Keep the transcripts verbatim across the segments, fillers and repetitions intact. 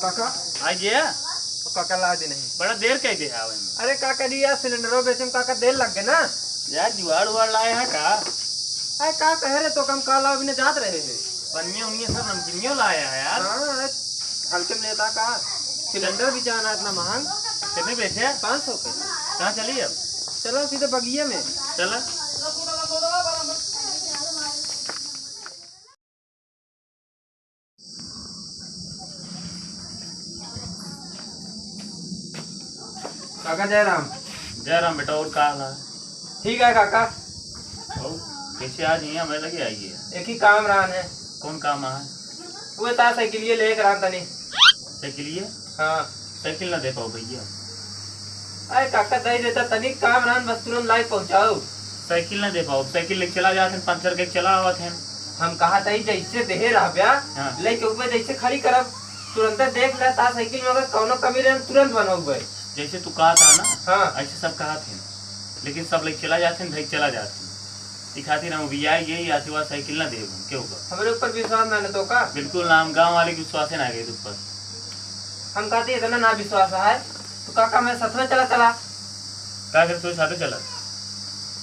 काका। आ गया? काका ला दे नहीं। बड़ा देर कह दे आवे में। अरे काका जी, यार सिलेंडरो बेचे में काका देर लग गए ना। यार जुआड़ उआड़ लाए हैं का? अरे का कहे रे, तो कम का लाओ, बिना जात रहे हैं। पनिया उनिया सब नमकीनियो लाया है यार। हाँ, अरे हल्के में लेता का? सिलेंडर भी जाना इतना महंग। कितने बेचे? पाँच सौ के। कहाँ चली अब? चलो सीधे बगिया में। चला। काका जय राम। जय राम बेटा, और का हाल है? ठीक है काका। और कैसे आज यहाँ मैं लगे आई है? एक ही काम रहन है। कौन काम है? वो ता साइकिलिए लेके रहन तनी। साइकिलिए? हाँ। साइकिल ना दे पाओ भैया। अरे काका, दे देता, तनी काम रहन, बस तुरंत लाई पहुँचाओ। साइकिल ना दे पाओ, साइकिल लेके चला जात हैं, पंचर के चला आवत हैं। हम कहा था, जैसे देहे रहब्या, हाँ। लेके ऊपर जैसे खड़ी करब, तुरंत देख लेता साइकिल में अगर कौनो कमी रहे, तुरंत बनौबे। जैसे तू कहा था ना, हाँ। ऐसे सब कहा थे, लेकिन सब लेके चला जात हैं, भाई चला जात हैं। ई खातिर हम उबियाई गई, आशीर्वाद साइकिल ना देब हम, केहू का। हमरे ऊपर विश्वास ना न तो का? बिल्कुल ना, हम गाँव वाले के विश्वास है ना गए ऊपर। हम कहते इतना ना विश्वास है, तो काका मैं साथ में चला चला। का करे तोरे साथे चला?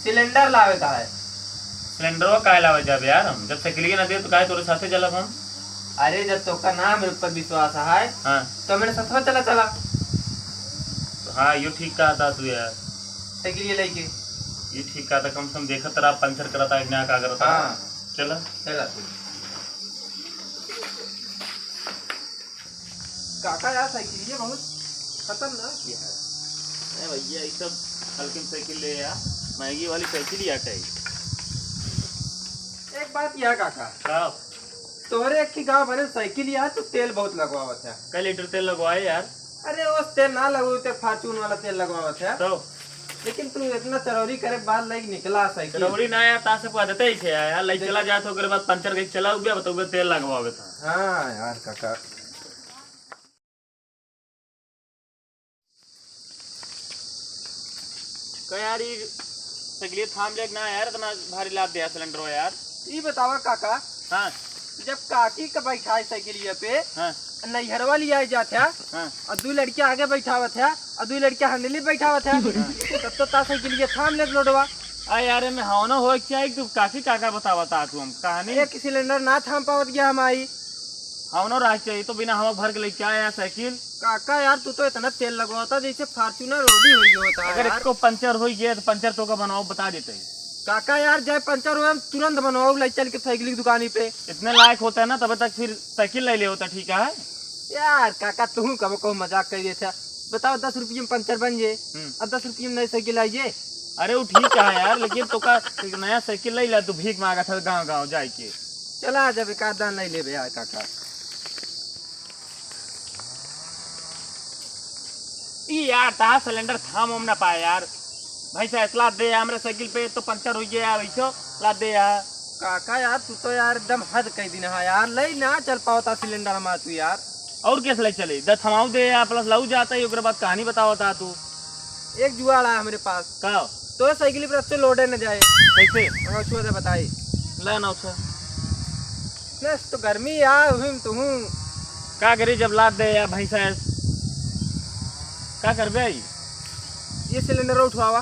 सिलेंडर लावे का है। सिलेंडरवा काहे लावे जाबे यार हम? जब साइकिलिए ना दे तो काहे तोरे साथे चलब हम? अरे जब तोका ना हमरे ऊपर विश्वास है, हाँ। तो हमरे साथ में चला चला। हाँ, यो ठीक कहा था तू यार। साइकिलिए लेके। ये ठीक कहा था, कम से कम देखत रहा पंचर करता है कि ना का करता है। हाँ। चला। चला तू। काका यार साइकिलिए बहुत खतरनाक है। अरे भैया, ये सब हल्के में साइकिल ले यार, महंगी वाली साइकिल ही आटे। एक बात यार काका। का? तोहरे एक ही गाँव भरे साइकिल यार, तू तेल बहुत लगवावत है। कै लीटर तेल लगवाए यार? अरे वो तेल ना लगवाते, फार्चून वाला तेल लगवावत है। तो? लेकिन तू इतना चरौरी करे के बाद लइके निकला साइकिल। चरौरी ना यार, तासे को आदते ही है यार, लइके देख। चला जात, ओकरे बाद पंचर के चला उबिया, बताओ तेल लगवावे था। हाँ यार काका। का यार, ई साइकिलिया थाम लेक ना यार, इतना भारी लाद दिया सिलेंडर हो यार। ई बतावा काका, हाँ। जब काकी का बैठाए साइकिलिया पे, हाँ। नैहरवा लिया जात है, हाँ। और दू लड़किया आगे बैठावत है, और दू लड़किया हैंडली बैठावत है, हाँ। तब तो ता साइकिलिया थाम लेत लोडवा। आ यार, एमे हवनो होए के चाही, तू काकी काका बतावत आ तू हम कहानी। एक सिलेंडर ना थाम पावत गया हम आई। हवनो रह चाहिए, तो बिना हवा भर के लेके आया साइकिल। काका यार, तू तो इतना तेल लगवाता जैसे Fortuner रोडी हो गया होता है अगर यार। इसको पंचर हो गया तो पंचर तो का बनवाओ, बता देते हैं। काका यार, जय पंचर हो, हम तुरंत बनवाओ, ले चल के साइकिल की दुकानी पे। इतने लायक होता है ना, तब तक फिर साइकिल ले ले होता, ठीक है? यार काका, तू कब को मजाक कर देता। बताओ, दस रुपये में पंचर बन जे, हम्म। अब दस रुपये में नई साइकिल आई जे। अरे वो ठीक है यार, लेकिन तो का एक नया साइकिल ले ला, तू भीख मांगा था गांव गांव जाए के। चला जब एक आध दान ले लेबे यार काका। ई यार, तहा सिलेंडर थाम उम ना पाए यार। भाई साहब, लाद दे यार, हमरे साइकिल पे तो पंचर हो गया यार, वैसो लाद दे यार। काका यार, तू तो यार एकदम हद कह दिन है यार, ले ना चल पावता सिलेंडर हमार तू यार। और कैसे ले चले? द थमाऊ दे यार, प्लस लाऊ जाता ही, ओकरे बाद कहानी बतावता तू। एक जुगाड़ है हमरे पास। का? तो साइकिल पर अच्छे लोडे न जाए। कैसे? हाँ, छुआ दे बताई। ला ना उठा। बस तो गर्मी यार, हुई तुहूँ। का करी जब लाद दे यार भैंसा है। का करबे आई? ये सिलेंडर उठवावा।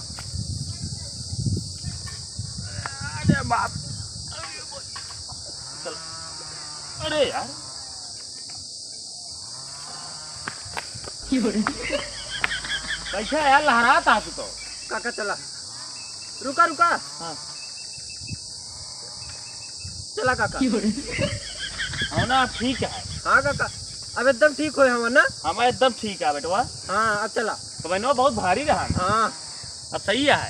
अरे बाप। चल। अरे यार। बैठा यार, लहरात आ तू तो। काका चला। रुका, रुका। हाँ। चला काका। हाँ ना, ठीक है। हाँ काका, अब एकदम ठीक होए हवन ना? हम एकदम ठीक है बेटवा। हाँ, अब चला। तो बहनवा बहुत भारी रहा ना। हाँ। अब सही है।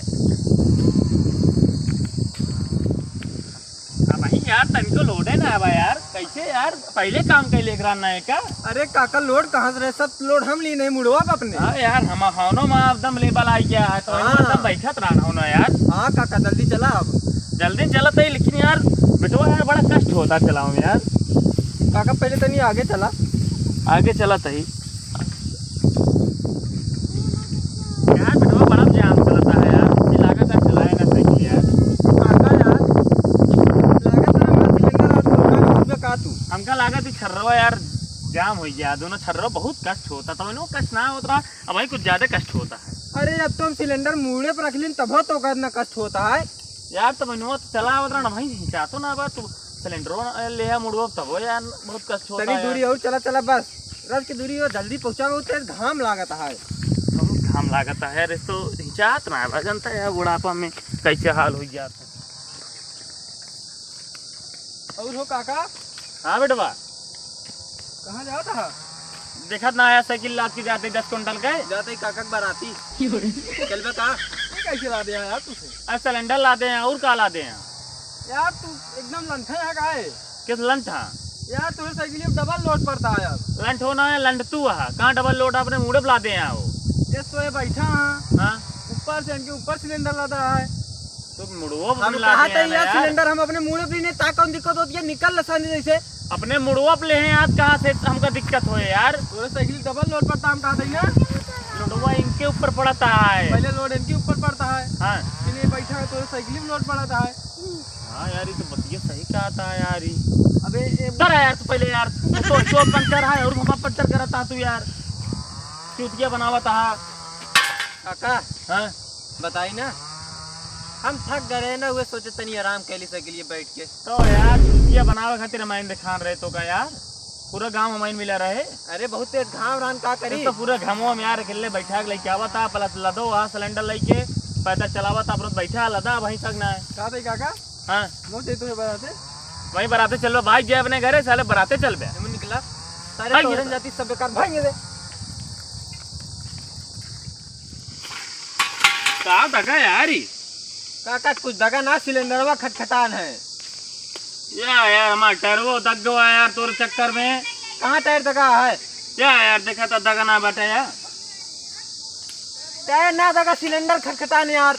अब वही यार, तनिको लोडे ना आवा यार, कैसे यार? पहले काम कैले एकरा ना है का? अरे काका, लोड कहाँ से रहे? सब लोड हम ली नहीं मुड़वा अपने। हाँ यार, हम हवनो में एकदम लेबल आ गया है, तो हाँ। एकदम बैठत रहना हो ना यार। हाँ काका, जल्दी चला अब। जल्दी चलत है, लेकिन यार बेटवा यार बड़ा कष्ट होता चलाओ में यार। काका पहले तनी आगे चला। आगे चलत है। यार बेटवा बड़ा जाम चलता है यार, मुझे लागत है चलाए ना साइकिल यार। काका यार, लागत है हमारा सिलेंडर आज दुकान में का हमका लागत है छर्रवा यार जाम होइ गया, दोनों छर्रवा बहुत कष्ट होता था, इन्हों कष्ट ना होत रहा, अब भाई कुछ ज्यादा कष्ट होता है। अरे, अब तो हम सिलेंडर मूड़े पर रख लीन, तबो तो ओकर इतना कष्ट होता है। यार, तब इन्हों तो चला आवत रहा ना भाई, हिंचातो ना बा, तू सिलेंडरो ले आ मुड़वा, तबो यार बहुत कष्ट होता तनी है दूरी यार। और चला, चला बस, रस की दूरी और जल्दी पहुँचा, बहुत तेज घाम लागत है। बहुत घाम लागत है यार, इस तो हिंचात ना बा, जनता है बुढ़ापा में कैसे हाल हो जाता है। और हो काका? हाँ बेटवा। कहाँ जात हा? देखत ना आया साइकिल लाद के जाते दस कुंटल के। जाते ही काका के बाराती। चलबे का? ये कैसे ला दे यार तुसे? अब सिलेंडर ला दे हैं और का ला दे हैं? यार तू एकदम लंठा है का है? किस लंठा? यार तोरे साइकिल में डबल लोड पड़ता है यार। लंठ होना है, लंठ तू है। कहाँ डबल लोड अपने मुड़े पे ला दे हैं वो? ये सोए बैठा हाँ। हाँ। ऊपर से इनके ऊपर सिलेंडर लदा है। तो मुड़वा हम कहा था यार, सिलेंडर हम अपने मुड़े पे नहीं, ता कौन दिक्कत होती है, निकल लसानी जैसे। अपने मुड़वा पे ले हैं आज, कहाँ से हमका दिक्कत होए यार? तोरे साइकिल डबल लोड पड़ता, हम कहा था ना। लोडवा इनके ऊपर पड़ता है। पहले लोड इनके ऊपर पड़ता है। हाँ। फिर ये बैठा है, तोरे साइकिल में लोड पड़ता है। हाँ यार, ये तो बतिया सही कहा था यार, ये। अबे, ए, उतर आ यार, तू पहले यार, तू तो, तो पंचर है और हम पंचर करता तू यार, चूतिया बनावा था। काका। हाँ। बताई ना, हम थक गए रहे ना, उहे सोचे तनी आराम कैली सकेलिए बैठ के। तो यार, चूतिया बनावे खातिर हमाइन दिखान रहे तो का यार, पूरा गांव हमाइन मिला रहे। अरे, बहुत तेज घाम रहन, का करी? तो पूरा घामवा में यार अकेले बैठा के लेके आवा था, प्लस लदो वहाँ सिलेंडर लेके पैदल चलावा था, अब बैठा लदा वहीं तक ना है। का भाई काका? हाँ। मोटे तो बराते। वहीं बराते चलबे, भाई जे अपने घरे, साले बराते चलबे। हम निकला। सारे भाग तोरन गया। जाती सब बेकार, भाग गए। का दगा यार ई? काका, कुछ दगा ना, सिलेंडरवा खटखटान है। या यार, हमार टायरवो दग गवा यार, तोर चक्कर में। कहाँ टायर दगा है? या यार, देखा तो दगा ना बाटे यार। टायर ना दगा, सिलेंडर खटखटान यार।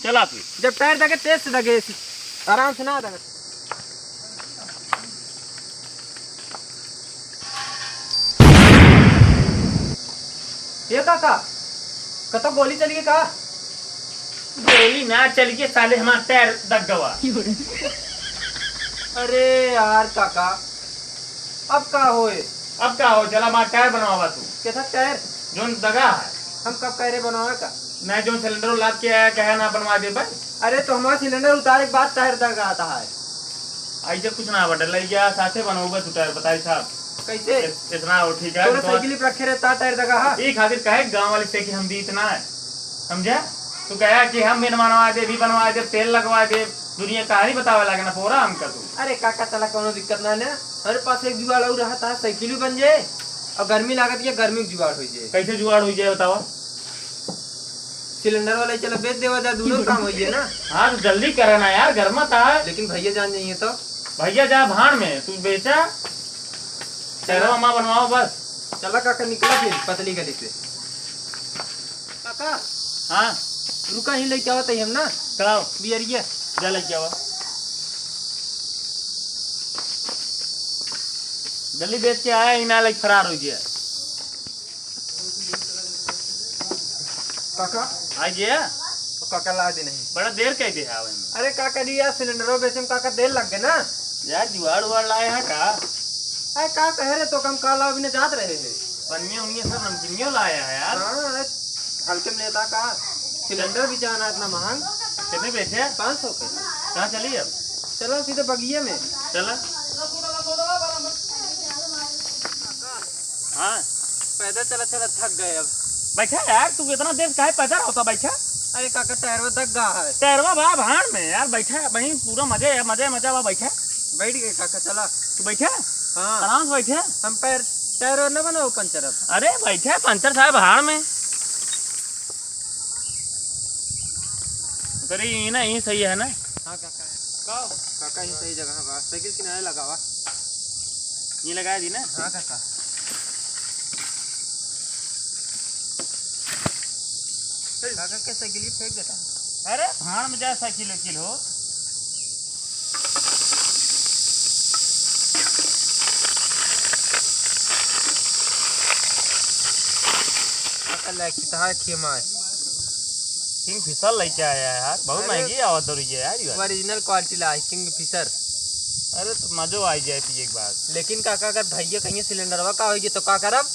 चला फिर। जब टायर दगे, तेज से दगे, आराम से ना दगे। ए काका, कतौ गोली चली गई का? गोली ना चली गई, साले हमार टायर दग गवा। अरे यार काका, अब का होए? अब का हो, चला हमार टायर बनवावा तू। कैसा टायर? जोन दगा है। हम कब कह रहे बनवावे का? नहीं, जोन सिलेंडर लाद के आया, कहे ना बनवा दे भाई। अरे तो हमारा सिलेंडर उतारे के बाद टायर दगा आता है। ऐसे कुछ ना बटे, लइ गया साथे बनउबे तू टायर, बताई साहब। कैसे? इत-, इतना हो, ठीक है, तोरे तो साइकिल पे रखे रहता टायर दगा हा? ई खातिर कहे गांव वाली से कि हम दी इतना है, समझा? तू कहा कि हम भी बनवा दे, भी बनवा दे, तेल लगवा दे, दुनिया कहानी बतावे लागे ना पूरा हमका तू। अरे काका, चला कोनो दिक्कत ना ना, हमारे पास एक जुगाड़ और रहता है, साइकिल भी बन जाए और गर्मी लागत के गर्मी के जुगाड़ हो जाए। कैसे जुगाड़ हो जाए बतावा? सिलेंडर वाला चला बेच देवा जा, दोनों काम होइए ना। हाँ, तो जल्दी करा ना यार, गर्मा था। लेकिन भैया जान जाइए तो। भैया जा भाड़ में, तू बेचा, चलो। हमारा बनवाओ बस। चला काका, निकला फिर पतली गली से। काका। हाँ। रुका, ही लेके आवत ही हम ना। चलाओ। बियरिया। जा लेके आवा। जल्दी बेच के आया, ही ना लेके फरार हो गया। काका। आ गया? काका ला दे नहीं। बड़ा देर कह दे आवे में। अरे काका जी, यार सिलेंडरो बेचे में काका देर लग गए ना। यार जुआड़ उआड़ लाए हैं का? अरे का कहे रे, तो कम का लाओ, बिना जात रहे हैं। पनिया उनिया सब नमकीनियो लाया है यार। हाँ, हल्के में लेता का? सिलेंडर भी जाना इतना महंग। कितने बेचे? पाँच सौ के। कहाँ चली अब? चलो सीधे बगिया में। चला। हाँ। पैदल चला चला थक गए अब। बैठा यार, तू इतना देर काहे पैदल होता, बैठा? अरे काका, टायरवा दग गा है। टायरवा बा भाड़ में यार, बैठा वहीं, पूरा मजे है, मजे मजा बा, बैठा। बैठ गए काका, चला। तू बैठा? हाँ। आराम से बैठा। हम पैर, टायरवा न बनाओ पंचर अब। अरे बैठा, पंचर साहब भाड़ में। अरे ये ना, ये सही है ना? हाँ काका। का? काका, ये सही जगह बा, साइकिल किनारे लगावा। ये लगा दी ना? हाँ काका। काका के साइकिल ही फेंक देता। अरे भाड़ में जा साइकिल वाइकिल हो। काका, ले कितना है खेमा है। किंगफिशर लेके आया है यार, बहुत अरे, महंगी आवत हो रही है यार ये वाली। Original quality ला है, किंगफिशर। अरे तो मजो आई जाए पिए के बाद। लेकिन काका, अगर भैया कहिए सिलेंडरवा का होई तो का करब?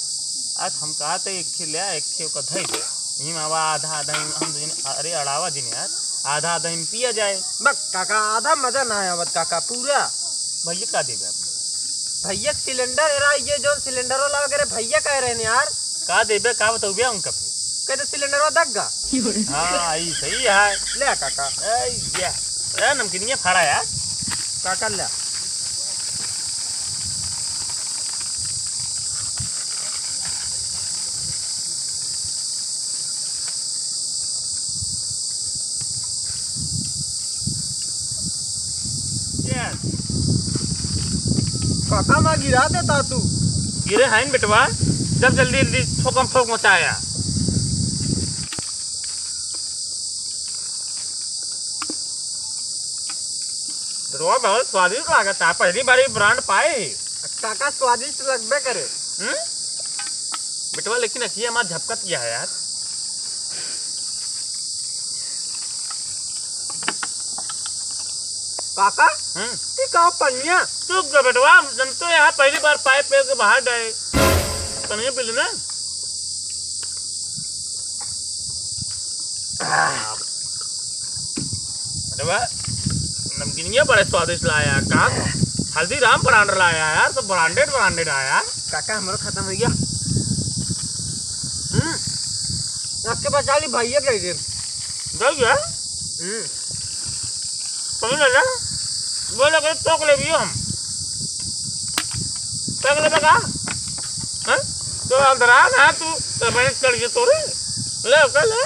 आज हम कहा तो एक खे ले, एक खे ओका धई दे। इही में आवा आधा आधा, इही में हम दुजने, अरे अड़ावा जिन यार, आधा आधा इही में पिया जाए। बक काका, आधा मजा ना आवत काका, पूरा। भैया का देबे आपने? भैया के सिलेंडर, एरा ये जौन सिलेंडर वाला वगैरह भैया कह रहे हैं यार। का देबे, का बताऊ बे उनका फिर? कहते सिलेंडरवा दग गा। हाँ, ई सही है। ले काका। ए, ये। ए, नमकीनिया फाड़ा यार। काका ले। काका, ना गिरा देता तू। गिरे हैं बेटवा, जब जल्दी जल्दी ठोकम ठोक मचाया। बेटवा, बहुत स्वादिष्ट लागत है, पहली बार ये ब्रांड पाए। काका, स्वादिष्ट लगबे करे। हम्म? बेटवा, लेकिन अखिया हमार झपकत किया है यार। काका, हम्म। ई का पनिया? चुप जा बेटवा, जन तो यहाँ पहली बार पाए पेड़ के बाहर डाए। पनिया पी लेना। आह। अरे वाह, नमकीनिया बड़े स्वादिष्ट लाया यार। कहाँ हल्दीराम ब्रांड लाया यार, सब ब्रांडेड ब्रांडेड आया यार। काका, हमरो खत्म हो गया। हम्म, रख के बचा ली भैया के दे। दे गया? हम्म। कहीं ना, ना। बोले, "कोई टोक ले भी हम।" टोक ले बता। हैं? तो अंदरा ना तू, तो मैंने चढ़ गया तोरे। ले, ओके, ले।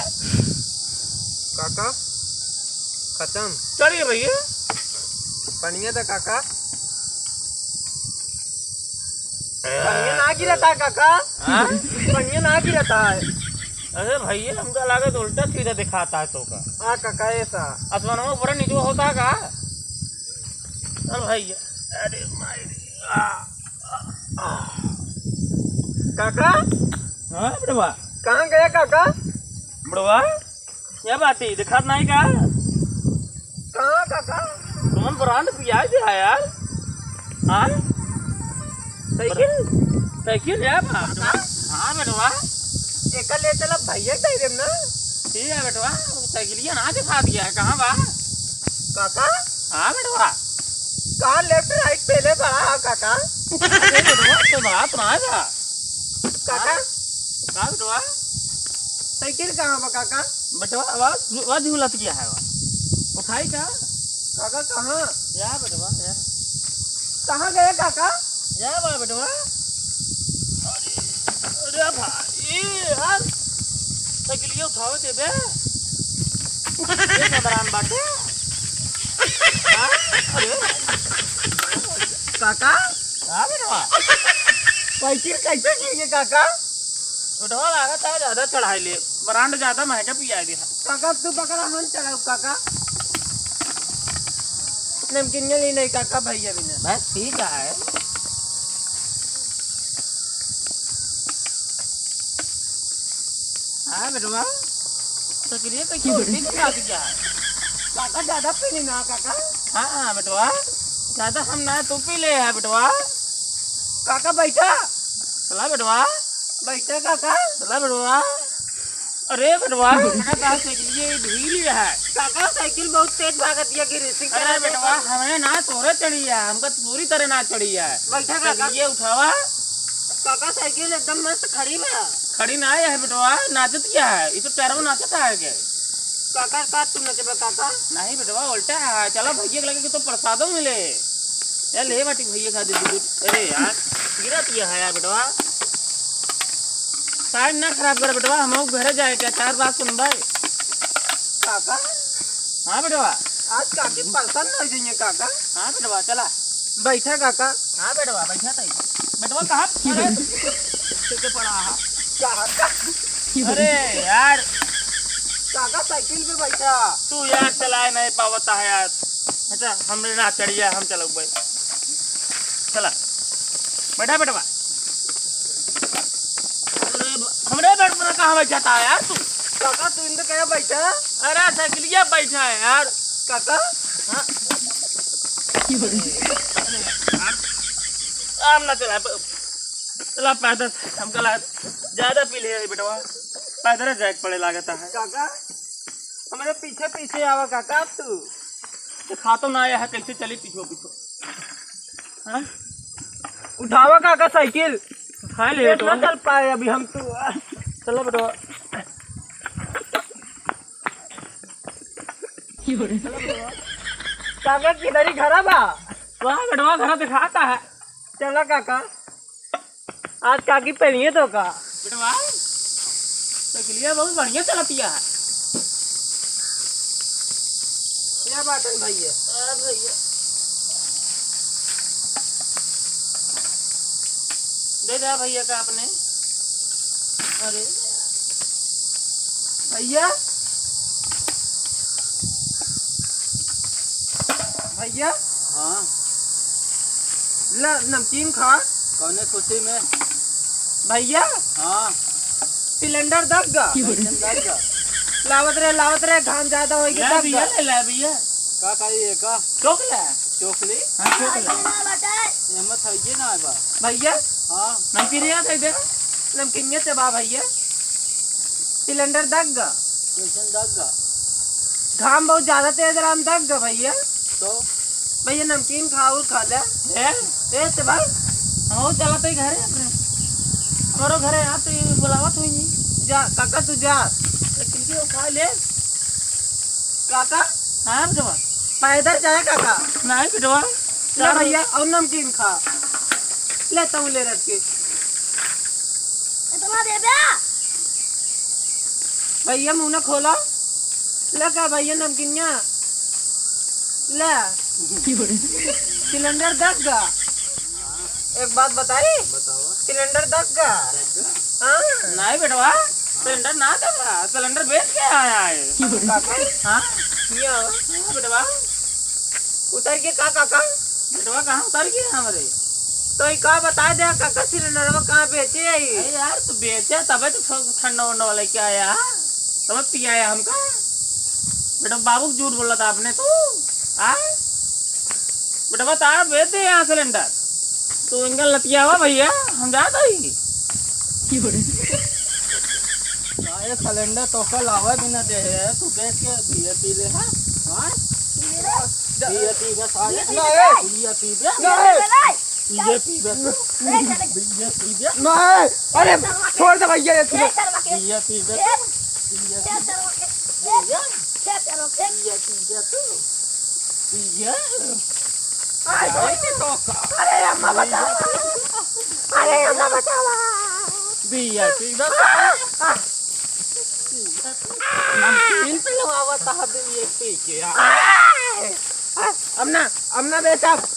काका, खत्म। चढ़िए भैया। पनिया था काका। पनिया ना गिरता काका। हाँ? पनिया ना गिरता है। अरे भैया, हमका लागत उल्टा सीधा दिखाता है तो का। हाँ काका, ऐसा। आसमानवा ऊपर नीचे होता का? अरे भैया, अरे माई रे। आ, आ, आ। काका? हाँ, बड़वा। कहाँ गया काका? बड़वा? क्या बात है, दिखात नाही का? कहाँ काका? तुमन ब्रांड पियाए दे है यार। हाँ? साइकिल? साइकिल है बाप रे। हाँ बेटवा। एकर ले चला भैया के दे देम ना। ठीक है बेटवा, वो साइकिलिया ना दिखा दिया है, कहाँ बा? काका? हाँ बेटवा। कहाँ लेफ्ट राइट पहले बड़ा है काका? अरे बेटवा, तो बात ना है बा। काका? का बेटवा? साइकिल कहाँ बा काका? बेटवा, आवाज, आवाज झूलत गया है बा। उठाई का? काका कहाँ? या बेटवा, या। कहाँ गए काका? या बा बेटवा। अरे, अरे भाई, यार, साइकिलिया उठावे देबे। ये चंद्रान बाटे। हाँ? अरे। काका? हाँ बेटवा। साइकिल कैसे गिर गए काका? उठवा लागत है, ज्यादा चढ़ाई ले, ब्रांड ज्यादा महंगा पिया दिया। काका, तू पकड़ा, हम चलाऊ काका। नमकीनिया ली नहीं काका, भैया भी ना। बस ठीक है। हाँ बेटवा, तो चलिए, तो क्यों उल्टी दिखा दिया है? काका, ज्यादा पी ली ना काका। हाँ, हाँ बेटवा, ज्यादा हम ना, तू पी ले है बेटवा। काका, बैठा। चला बेटवा। बैठा काका। चला बेटवा। अरे बेटवा, काका, साइकिल ये ढील है। काका, साइकिल बहुत तेज भागत है, कि रेसिंग अरे करा दे बेटवा, तो। हमें ना तोरे चढ़ी है, हमका पूरी तरह ना चढ़ी है। बैठा काका। साइकिल ये उठावा। काका, साइकिल एकदम मस्त खड़ी बा। खड़ी ना है बेटवा, नाचत क्या है? ये तो पैरवा नाचत है के? काका, का तू नचबा काका? नहीं बेटवा, उल्टा है। चला भैया के लगे कि तो प्रसादो मिले। यार ले बाटी भैया खा दे दूध। अरे यार, गिरा दिया है यार बेटवा। टाइम ना खराब कर बेटवा, हम घरे जाए के, चार बात सुन भाई। काका? हाँ बेटवा। आज काकी परेशान ना हो जाइए काका। हाँ बेटवा, चला। बैठा काका। हाँ बेटवा, बैठा तई। बेटवा कहाँ? अरे, के पड़ा है? काका। अरे यार। काका साइकिल पे बैठा। तू यार चलाए नहीं पावता है यार। अच्छा, हमरे ना चढ़िया, हम चलउबे। चला। बैठा बेटवा। अरे, हमरे बेड पर कहाँ बैठा था यार तू? काका, तू इनके कहाँ बैठा? अरे, साइकिलिया बैठा है यार। काका? हाँ? आम ना चला, प-, चला पैदल, हमका ला-, ज्यादा पी ले है बेटवा, पैदल जाए के पड़े लागता है। काका, हमारे पीछे पीछे आवा काका, अब तू। तो खा तो ना आया है, कैसे चली पीछो पीछो? हाँ? उठावा काका साइकिल। उठा ले ये बेटवा। ना चल पाए अभी हम तू। चलो बेटवा। काका किधर ही घरा बा? वाह बेटवा, घर दिखाता है। चला काका, आज काकी पहनिए तो का। बेटवा, साइकिलिया बहुत बढ़िया चलतिया है। क्या बात है भैया? अरे भैया, दे दे भैया का अपने। अरे भैया, भैया। हाँ। ला, नमकीन खा। कौने खुशी में? भैया। हाँ। सिलेंडर दग गा। कैसन दग गा? लावत रहे, लावत रहे, घाम ज्यादा होई के ले दग भैया, गा। ले, ले भैया। का खाई है का? चोकला। चोकली? हाँ, चोकला। ये मत खाइए ना, बा। भैया। हाँ। नमकीनिया दे दे। नमकीनिया से बा भैया। सिलेंडर दग गा। कैसन दग गा? घाम बहुत ज्यादा तेज रहा, हम दग गा भैया। तो? भैया नमकीन खा और खा ले। ए? ए ते भाई। हम चला तो घरे अपने। हमारो घरे यहाँ तो बुलावा तो ही नहीं। जा काका तू जा। लेकिन के उठा ले। काका? हाँ बेटवा। पैदल जाए काका? नहीं बेटवा। ले भैया और नमकीन खा। ले तू ले रख के। इतना दे दे। भैया मुंह ना खोला। ले का भैया नमकीनिया। ले। सिलेंडर दग गा। एक बात बताई? बताओ। सिलेंडर दग गा। दग गा? हाँ। नहीं बेटवा, सिलेंडर ना दगा, सिलेंडर बेच के आया है। काका? हाँ? किया? हाँ बेटवा। उतर के का काका? बेटवा कहाँ उतर गया हमारे? तो ई का बता दे काका, सिलेंडरवा कहाँ बेचे आई? अरे यार, तू बेचे तबे तो ठ-, ठंडा उंडा वाला क्या आया? तबे पियाया हमका? बेटा बाबू झूठ बोला था आपने तो। आ? बेटा बता, बेच दे यहाँ सिलेंडर। तू इनका लतियावा भैया, हम जात हई। काहे सिलेंडर तो कल आवे भी ना दे है, तू बेच के बीयर पी ले, हाँ? हाँ? बीयर पी बे साले। ना, ए। बीयर पी बे। ना, ए। बीयर पी बे तू। बीयर पी बे। ना, ए। अरे, छोड़ दे भैया, ये तू। बीयर पी बे तू। बीयर पी बे। बीयर पी बे तू। बीयर। अरे, अरे, अम्मा बचावा। अरे, अम्मा बचावा। बीयर पी बे। नमकीन पिलवावा था बीयर पी के। अब ना, अब ना बेचब।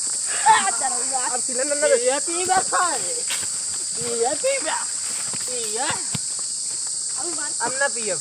अब सिलेंडर ना बेच। बीयर पी बे खाए। बीयर पी बे। बीयर। अब ना पियब।